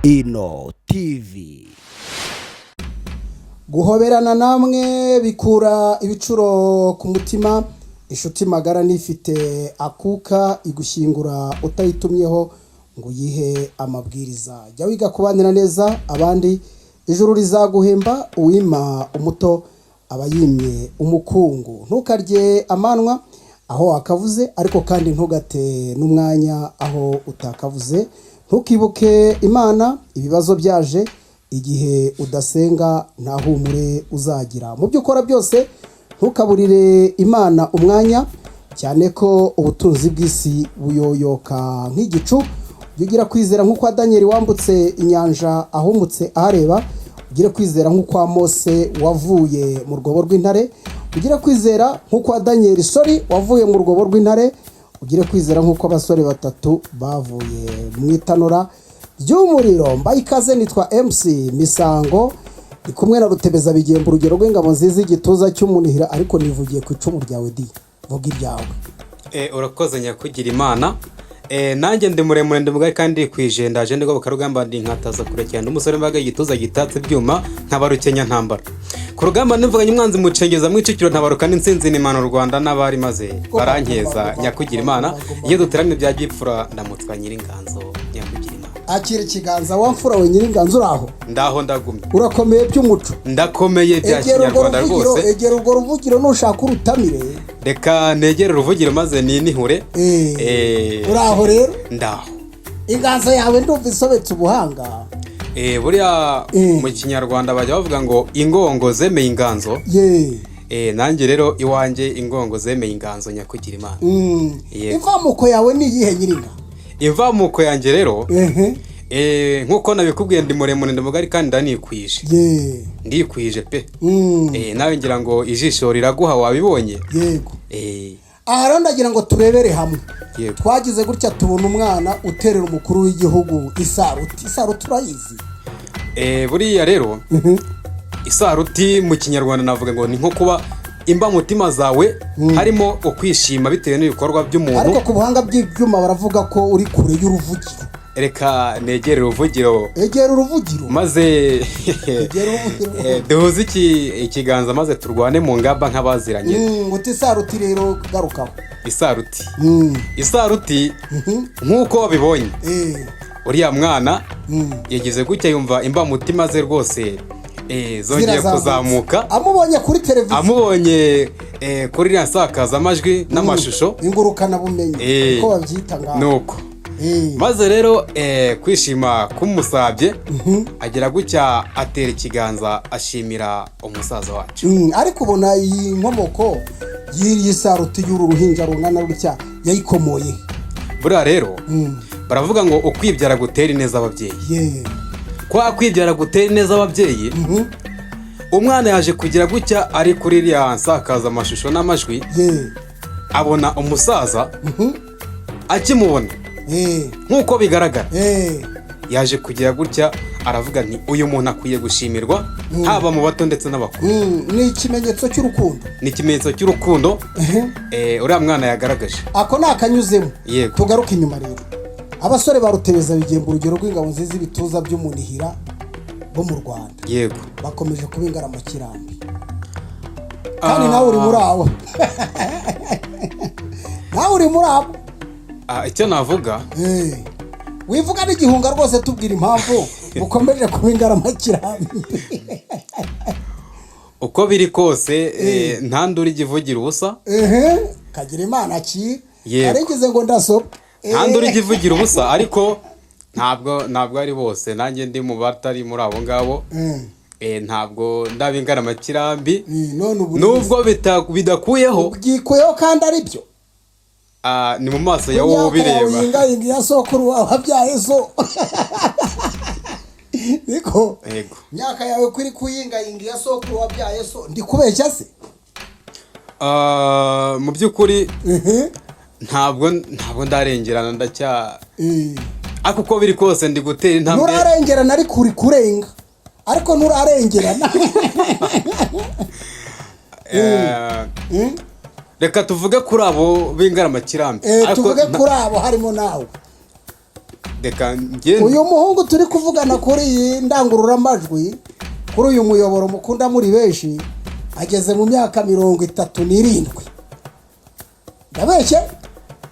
Ino TV. Guhoberana namwe bikura ibicuro ku mutima. Inshuti magara nifite akuka igushyingura utayitumyeho ngo uyihe amabwiriza. Jya wiga kubanira neza abandi, ijuru rizaguhemba. Uwima umuto aba yimye umukungu. Ntukarye amanwa aho wakavuze, ariko kandi ntugate n'umwanya aho utakavuze. Ntukibuke Imana ibibazo byaje. Igihe udasenga nta humure uzagira. Mu byo ukora byose ntukaburire Imana umwanya, cyane ko ubutunzi bw'isi buyoyoka nk'igicu. Jya ugira kwizera nk'ukwa Daniel wambutse inyanja ahumutse ahareba. Ugire kwizera nk'ukwa Mose wavuye mu rwobo rw'intare. Ugire kwizera nk'ukwa Daniel, sorry, wavuye mu rwobo rw'intare. Ugire kwizera nk'uko abasore batatu bavuye mu itanura ry'umuriro. Mbaye ikaze, nitwa MC Misango, ndi kumwe na Rutebeza Bigemba, urugero rw'ingabo nziza, igituza cy'umunihira. Ariko nivugiye ku icumu ryawe di, vuga iryawe. Urakoze nyakugira Imana. Nanjye ndi muremure, ndi mugari kandi kwije, ndaje ndi rugamba, ndi nkataza kure cyane, umusore mbaga igituza gitatse ibyuma, nkaba rukenya ntambara ku rugamba, nivuganye umwanzi mucengeza mwicukiro, ntabaruka n'insinzi nimana u Rwanda n'abari maze barankeza. Nyakugira Imana, iyo duteramye bya gipfura, ndamutswa nyiringanzo, nyakugira Imana. Akira ikiganza wa mfura we. Nyiringanzo, uraho? Ndaho, ndagumye. Urakomeye by'umuco? Ndakomeye bya Egera urwo kinyarwanda ruvugiro. rwose. Egera urwo ruvugiro nushaka urutamire. Reka negere uruvugiro maze ninihure. Uraho rero? Ndaho. Inganzo yawe ndumva isobetse ubuhanga. Buriya mu Kinyarwanda bajya bavuga ngo ingongo zemeye inganzo. Nanjye rero iwanjye ingongo zemeye inganzo, nyakugira Imana. Yego. Inkomoko yawe ni iyihe, nyiringa? Imvamuko yanjye rero, nk'uko nabikubwiye, ndi muremure, ndi mugari kandi ndanikwije. Ndikwije pe. Nawe ngira ngo ijisho riraguha, wabibonye. Yego. Aha rero ndagira ngo turebere hamwe. Yego. Twagize gutya tubona umwana uterera umukuru w'igihugu isaruti. Isaruti urayizi? Buriya rero isaruti mu Kinyarwanda navuga ngo ni nko kuba imbamutima zawe harimo ukwishima bitewe n'ibikorwa by'umuntu. Ariko ku buhanga bw'ibyuma baravuga ko uri kure y'uruvugiro. Reka negere uruvugiro. Egera uruvugiro. Maze Egera uruvugiro. Duhuze ikiganza maze turwane mu ngamba nk'abaziranye. Uti isaruti rero garukaho. Isaruti, isaruti nk'uko wabibonye, uriya mwana yagize gutya yumva imbamutima ze rwose zongeye Zirazamutse. kuzamuka. Amubonye kuri televiziyo. Amubonye kuri iriya nsakazamajwi n'amashusho. Ingurukanabumenyi, uko babyita ngaho. Nuko maze rero kwishima kumusabye, agira gutya atera ikiganza ashimira umusaza wacu. Ariko ubona iyi nkomoko y'iri saruti y'uru ruhinja rungana rutya yayikomoye? Buriya rero baravuga ngo ukwibyara gutera ineza ababyeyi. Kwa kwibyara gutera ineza ababyeyi, umwana yaje kugira gutya ari kuri iriya nsakazamashusho n'amajwi, abona umusaza. Akimubona, nk'uko bigaragara, yaje kugira gutya aravuga nti: "Uyu muntu akwiye gushimirwa haba mu bato ndetse n'abakuru." Ni ikimenyetso cy'urukundo. Ni ikimenyetso cy'urukundo uriya mwana yagaragaje. Ako ni akanyuzemo. Yego. Tugaruke inyuma rero. Abasore ba Rutebeza bigemba, urugero rw'ingabo nziza, ibituza by'umunihira bo mu Rwanda, bakomeje kuba ingaramakirambi, kandi nawe uri muri abo, nawe uri muri abo. Icyo navuga, Wivuga n'igihunga rwose, tubwira impamvu mukomeje kuba ingaramakirambi. Uko biri kose, nta nduru ijya ivugira ubusa. Ehe, kagira Imana akira. Yego. Arigeze ngo ndasoma. Nta nduru ijya ivugira ubusa, ariko ntabwo ari bose. Nanjye ndi mu batari muri abo ngabo. Ntabwo ndaba ingaramakirambi. None ubu nubwo bidakuyeho byikuyeho kandi ari byo. Ni mu maso ya wowe ubireba. Yingayinga ya sokuru wawe wabyaye so, niko? Yego. Imyaka yawe kuri kuyingayinga iya sokuru wabyaye so, ndi kubeshya se? Mu by'ukuri ntabwo ndarengerana, ndacya ariko uko biri kose ndi gutera intambwe. Nturarengerana, ariko uri kurenga, ariko nturarengerana. Reka tuvuge kuri abo b'ingaramakirambi. Ariko Tuvuge kuri abo harimo nawe. Reka ngende. Uyu muhungu turi kuvugana kuri iyi ndangururamajwi, kuri uyu muyoboro mukunda muri benshi, ageze mu myaka 37. Ndabeshye?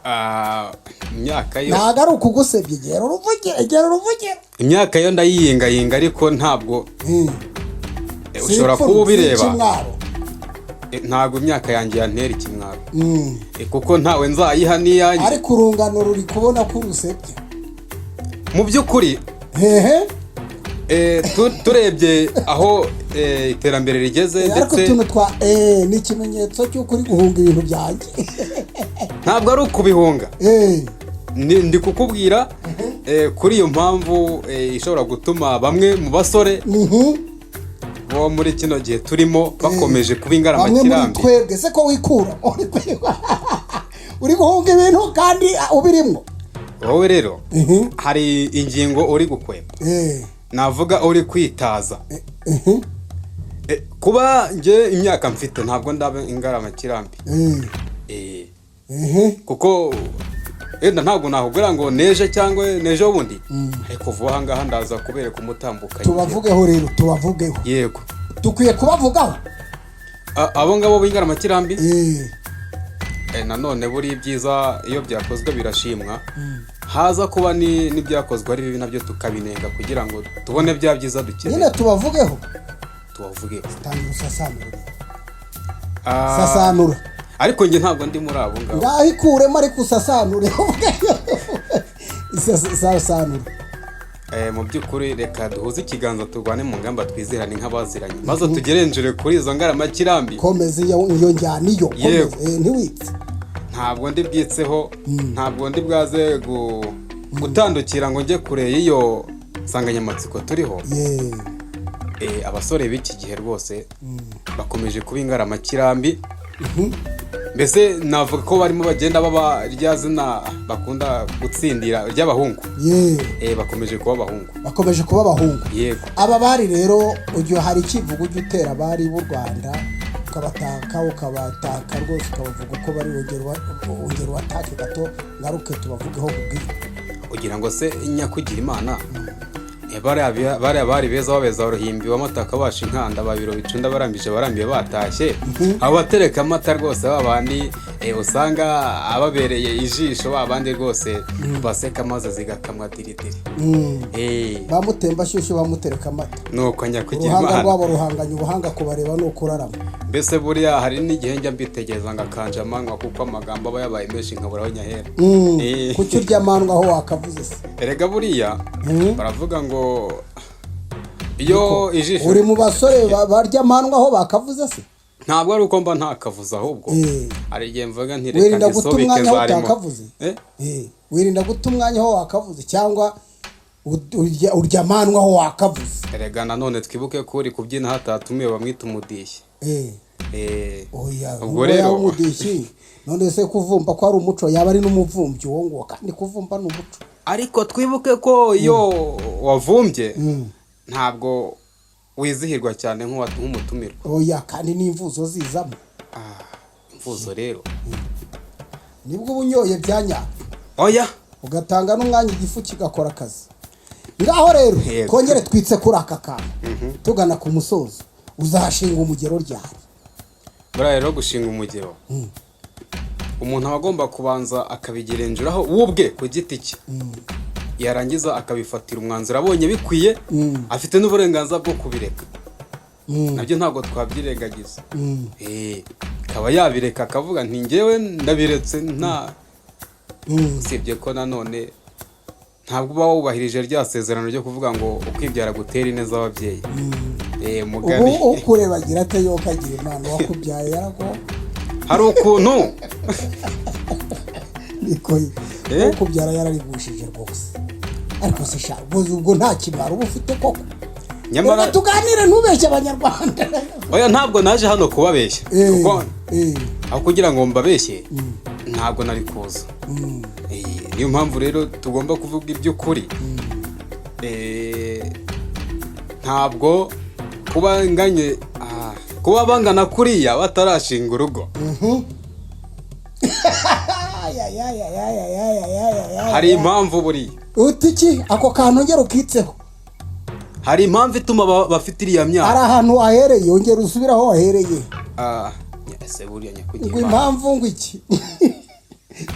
Ah, imyaka yo Ntabwo ari ukugusebya, egera uruvugiro, egera uruvugiro. Imyaka yo ndayiyingayinga, ariko ntabwo ushobora Si kuba ipfunwe, si ubireba. ikimwaro. Ntabwo imyaka yanjye yantera ikimwaro. Kuko ntawe nzayiha n'iyanjye. Ariko urungano ruri kubona ko urusebya. Mu by'ukuri, Hehe. turebye aho iterambere rigeze, Ariko ndetse utuntu twa ni ikimenyetso cy'uko uri guhunga ibintu byanjye. Ntabwo ari ukubihunga. Ndi kukubwira kuri iyo mpamvu ishobora gutuma bamwe mu basore bo muri kino gihe turimo bakomeje kuba Bamwe muri ingaramakirambi. twebwe se ko wikura uri guhunga ibintu kandi ubirimo? Wowe rero hari ingingo uri gukweba, navuga uri kwitaza. Kuba njye imyaka mfite, ntabwo ndaba ingaramakirambi. Kuko wenda ntabwo nakubwira ngo neje cyangwa nejo bundi, ariko vuba aha ngaha ndaza kubereka umutambukanyi. Tubavugeho rero, tubavugeho. Yego. Dukwiye kubavugaho. Abo ngabo b'ingaramakirambi, nanone buri ibyiza iyo byakozwe birashimwa, haza kuba n'ibyakozwe ari bibi nabyo tukabinenga kugira ngo tubone bya byiza dukeneye. Nyine tubavugeho. Tubavugeho. Tangira usasanure. Ah, Sasanura. Ariko njye ntabwo ndi muri abo ngabo. Ngaho ikuremo, ariko usasanure. Sasanura. Mu by'ukuri, reka duhuze ikiganza turwane mu ngamba, twizerane nk'abaziranye, maze tugerenjere kuri izo ngaramakirambi. Komeza iyo njyana iyo. Yego. Komeza, ntiwitse. Ntabwo ndi bwitseho, ntabwo ndi bwaze gutandukira ngo njye kure y'iyo nsanganyamatsiko turiho. Abasore b'iki gihe rwose bakomeje kuba ingaramakirambi. Mbese navuga ko barimo bagenda baba rya zina bakunda gutsindira ry'abahungu. Bakomeje kuba abahungu. Bakomeje kuba abahungu. Yego. Aba bari rero, ujya hari ikivugo ujya utera abari b'u Rwanda, ukabataka, ukabataka rwose, ukabavuga uko bari. Wongera ubatake gato, ngaruke tubavugeho kubwira. Ugira ngo se nyakugira Imana, bariya bari beza, babeza uruhimbi w'amataka, basha inkanda babiro bicunda, barambije, barambiye, batashye, abo batereka amata rwose, ba bandi usanga ababereye ijisho, ba bandi rwose baseka maze zigakamwa diridiri. Bamutemba shyushyu, bamutereka amata. Nuko nyakugira Uruhanga Imana. rwabo ruhanganye ubuhanga, kubareba ni ukurarama. Mbese buriya hari n'igihe njya mbitegereza ngakanja amanywa, kuko amagambo aba yabaye menshi nkabura aho nyahera. Kuki urya amandwa aho wakavuze se? Erega buriya baravuga ngo iyo ijisho Uri mu basore barya amandwa aho bakavuze se? Ntabwo ari uko mba ntakavuze, ahubwo hari igihe mvuga nti reka Wirinda guta ngisobeke umwanya aho zarimo. utakavuze? Eh? Wirinda guta umwanya aho wakavuze, cyangwa urya amandwa aho wakavuze? Erega nanone twibuke ko uri kubyina hatatumiwe bamwita umudishyi. Oya. Ubwo Ubwo rero yaba umudishyi, none se kuvumba ko ari umuco, yaba ari n'umuvumbyi uwo nguwo? Kandi kuvumba ni umuco. Ariko twibuke ko iyo wavumbye ntabwo wizihirwa cyane nk'umutumirwa. Oya, kandi n'imvuzo zizamo. Ah, imvuzo rero. Nibwo uba unyoye bya nyabyo. Oya. Ugatanga n'umwanya igifu kigakora akazi. Ngaho rero, twongere twitse kuri aka kantu tugana ku musozo. Uzashinga umugero ryari? Buriya rero gushinga umugero, umuntu aba agomba kubanza akabigenzuraho we ubwe ku giti cye, yarangiza akabifatira umwanzuro abonye bikwiye. Afite n'uburenganzira bwo kubireka, nabyo ntabwo twabyirengagiza. Akaba yabireka akavuga nti ngewe ndabiretse, nta usibye ko nanone ntabwo uba wubahirije rya sezerano ryo kuvuga ngo ukwibyara gutera ineza ababyeyi. Ubu Mugani. ukureba agira ate? Yo kagira Imana, wakubyaye yarago. Hari ukuntu Niko. Eh? Ukubyara yararigushije rwose. Ariko se sha, ubwo nta kimwaro uba ufite koko? Nyamara Reka tuganire, ntubeshye Abanyarwanda. Oya, ntabwo naje hano kubabeshya, kuko aho kugira ngo mbabeshye ntabwo nari kuza. Niyo mpamvu rero tugomba kuvuga iby'ukuri. Ntabwo kuba nganye, kuba bangana kuriya batarashinga urugo. Ay, ay, Ayayayayayayayayaya. Hari impamvu buriya. Uti iki? Ako kantu ongera ukitseho. Hari impamvu ituma bafite iriya Hari myaka. ahantu wahereye, ongera usubire aho wahereye. Ah, ese buriya Ngo nyakugira impamvu ngo iki?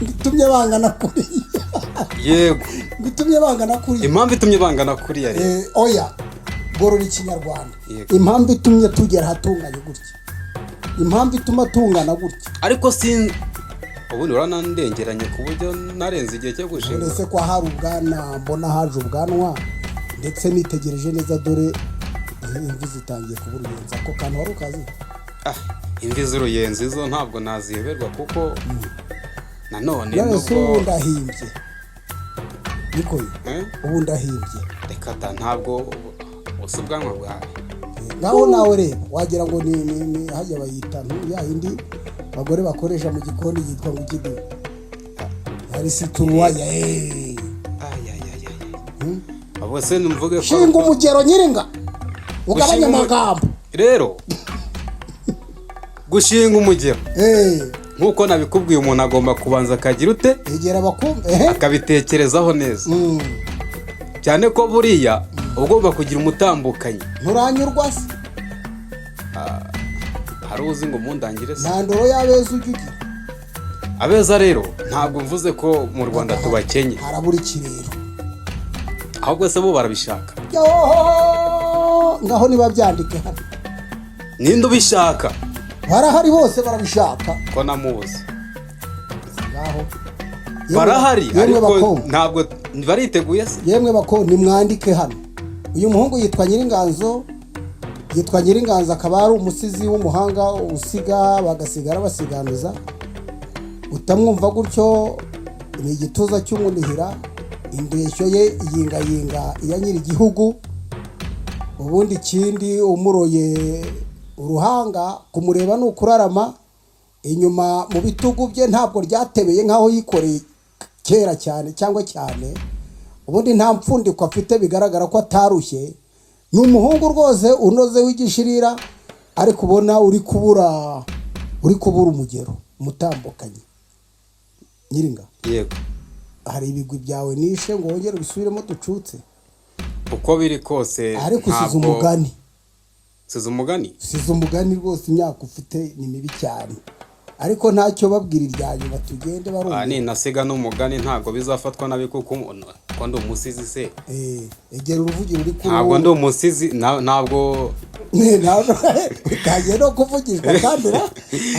Ngo itumye bangana kuriya? Yego. Ngo itumye bangana kuriya? Impamvu itumye bangana kuriya rero. Oya, gorora ikinyarwanda. Yego. Impamvu itumye tugera ahatunganye gutya, impamvu ituma tungana gutya. Ariko sin ubundi uranandengeranye ku buryo narenze igihe cyo gushinga. Uretse ko hari ubwana, mbona haje ubwanwa, ndetse nitegereje neza dore imvi zitangiye kuba uruyenzi. Ako kantu wari ukazi? Ah, imvi z'uruyenzi zo ntabwo naziyoberwa, kuko nanone None se nubwo ubu ndahimbye niko? Eh? Ubu ndahimbye? Reka da, ntabwo usa ubwanwa bwawe. Ngaho nawe reba, wagira ngo ni hajya bayita ya yindi abagore bakoresha mu gikoni yitwa ngo ikidi hari situruwaya. Ay, ay, ay, ay. Abo se numvuge ko Shinga umugero, nyiringa, ugabanye Gushinga amagambo. Rero gushinga umugero, nk'uko nabikubwiye, umuntu agomba kubanza akagira ute? Egera abakumva ehe. Akabitekerezaho neza, cyane ko buriya uba ugomba kugira umutambukanyi. Nturanyurwa se? Hari uzi ngo mundangire se? Nta ndoro y'abeza ujya ugira? Abeza rero, ntabwo mvuze ko mu Rwanda tubakenye. Harabura ikirero. Ahubwo se bo barabishaka? Yohoho! Ngaho niba byandike hano. Ninde ubishaka? Barahari, bose barabishaka. Ko namuzi? Ngaho. Barahari. Yemwe Ariko bako, ntabwo bariteguye se? Yemwe bako, nimwandike hano. Uyu muhungu yitwa Nyiringanzo, yitwa Nyiringanzo, akaba ari umusizi w'umuhanga usiga bagasigara basiganuza. Utamwumva gutyo ni igituza cy'umunihira, indeshyo ye yingayinga iya nyir'igihugu. Ubundi ikindi, umuroye uruhanga kumureba ni ukurarama. Inyuma mu bitugu bye ntabwo ryatebeye nk'aho yikoreye kera cyane cyangwa cyane. Ubundi nta mpfundiko afite, bigaragara ko atarushye. Ni umuhungu rwose unoze w'igishirira, ariko ubona uri kubura umugero umutambukanye. Nyiringa, Yego. hari ibigwi byawe nishe ngo wongere ubisubiremo ducutse. Uko biri kose, Ariko usize ntabwo umugani. Usize umugani. Usize umugani rwose. Imyaka ufite ni mibi cyane, ariko ntacyo, babwira irya nyuma tugende barumva. Ninasiga n'umugani ntabwo bizafatwa nabi, kuko ko ndi umusizi se? Egera uruvugiro uri kuri. Ntabwo ndi umusizi, ntabwo. Ntabwo utangiye no kuvugishwa kandi ra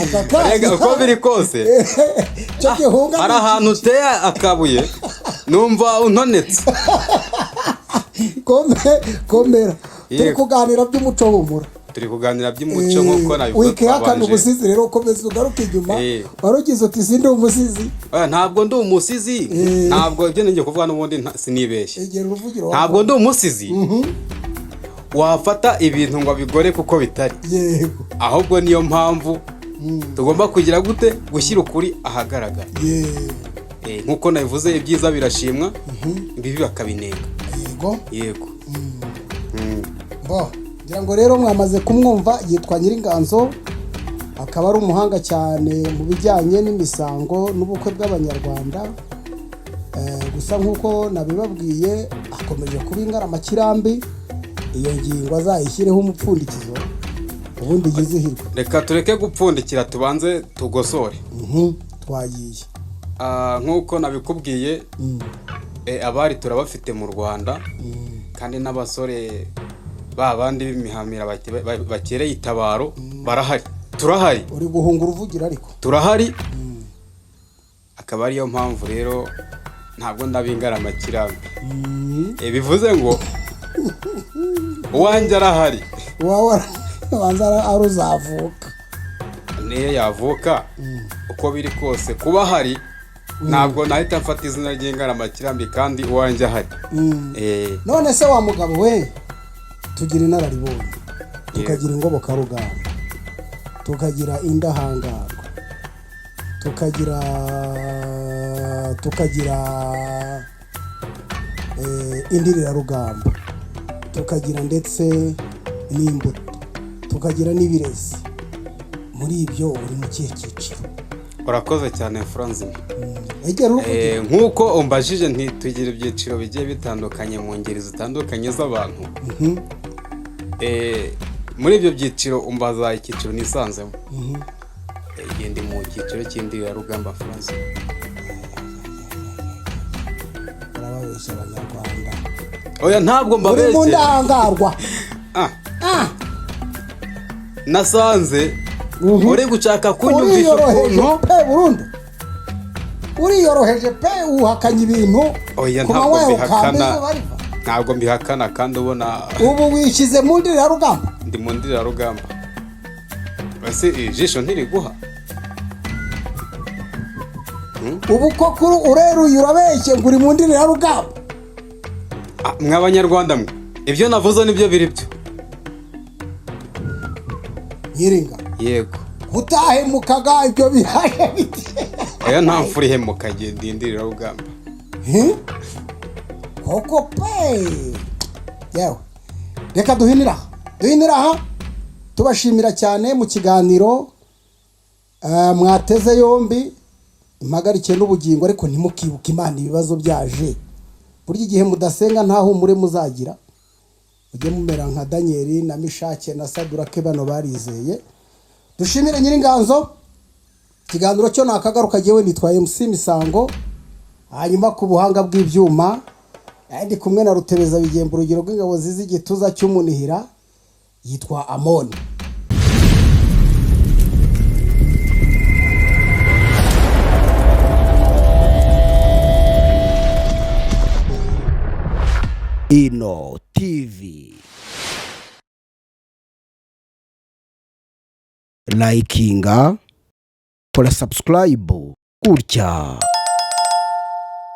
aka kanya. Rega, uko biri kose, cyo gihunga. Hari ahantu uteye akabuye numva untonetse. Komera, turi Yego. kuganira by'umuco, humura. Turi kuganira by'umuco nk'uko nabivuze. Wikihakana Twabanje. ubusizi rero, ukomeza ugaruke inyuma. Wari ugize uti sindi umusizi. Oya, ntabwo ndi umusizi. Ntabwo ibyo ngiye kuvuga n'ubundi sinibeshye. Egera uruvugiro. Ntabwo ndi umusizi wafata ibintu ngo abigore kuko bitari. Ahubwo niyo mpamvu tugomba kugira gute? Gushyira ukuri ahagaragara. Nk'uko nabivuze, ibyiza birashimwa, ibibi bakabinenga. Yego. Bo ngira ngo rero mwamaze kumwumva, yitwa Nyiringanzo, akaba ari umuhanga cyane mu bijyanye n'imisango n'ubukwe bw'abanyarwanda. Gusa nk'uko nabibabwiye, akomeje kuba ingaramakirambi. Iyo ngingo azayishyireho umupfundikizo ubundi yizihirwe. Reka tureke gupfundikira, tubanze tugosore. Twagiye. Nk'uko nabikubwiye, abari turabafite mu Rwanda, kandi n'abasore ba bandi b'imihamira bakereye itabaro barahari, turahari. Uri guhunga uruvugiro ariko. Turahari, akaba ariyo mpamvu rero ntabwo ndaba ingaramakirambi. Bivuze ngo uwanjye arahari. Uwawe abanza ari uzavuka. Niyo yavuka, uko biri kose kuba ahari ntabwo nahita mfata izina ry'ingaramakirambi kandi uwanjye ahari. None se wa mugabo we, tugira inararibonye, tukagira ingobokarugamba, tukagira indahangarwa, tukagira indirirarugamba, tukagira ndetse n'imbuto, tukagira n'ibirezi. Muri ibyo uri mu kihe cyiciro? Urakoze cyane, Franzima. Egera uruvuge. Nk'uko umbajije, ntitugira ibyiciro bigiye bitandukanye mu ngeri zitandukanye z'abantu. Muri ibyo byiciro umbaza icyiciro nisanzemo. Igihe ndi mu cyiciro cy'indirarugamba, Franzima. Urababeshya Abanyarwanda. Oya, ntabwo Uri mu mbabeshye. ndangarwa. Ah, Ah, nasanze uri gushaka kunyumvisha Uriyoroheje ukuntu pe, burundu uriyoroheje pe, uhakanye ibintu Oya, ku ntabwo manywa yawe ukamba mbihakana. izuba riva. Ntabwo mbihakana kandi ubona. Ubu wishyize mu ndirarugamba. Ndi mu ndirarugamba. Ese ijisho ntiriguha? Ubu ko kuri ureruye urabeshye ngo uri mu ndirarugamba. Ah, mwe Abanyarwanda mwe, ibyo navuze nibyo biri byo. Nyiringa. Yego. Utahemukaga ibyo bihaye bite? Oya, nta mfura ihemuka, genda indirarugamba. Koko pe, yewe, reka duhinire aha, duhinire aha, tubashimira cyane mu kiganiro mwateze yombi impagarikiye n'ubugingo. Ariko ntimukibuke Imana ibibazo byaje. Burya igihe mudasenga nta humure muzagira. Mujye mumera nka Daniyeli na Mishake na Sadurake, bano barizeye. Dushimire Nyiringanzo. Ikiganiro cyo nakagaruka. Jyewe nitwa MC Misango, hanyuma ku buhanga bw'ibyuma ndi kumwe na Rutebeza Bigemba, urugero rw'ingabo zizi igituza cy'umunihira, yitwa Amoni. Ino TV. Likinga, kora subscribe gutya.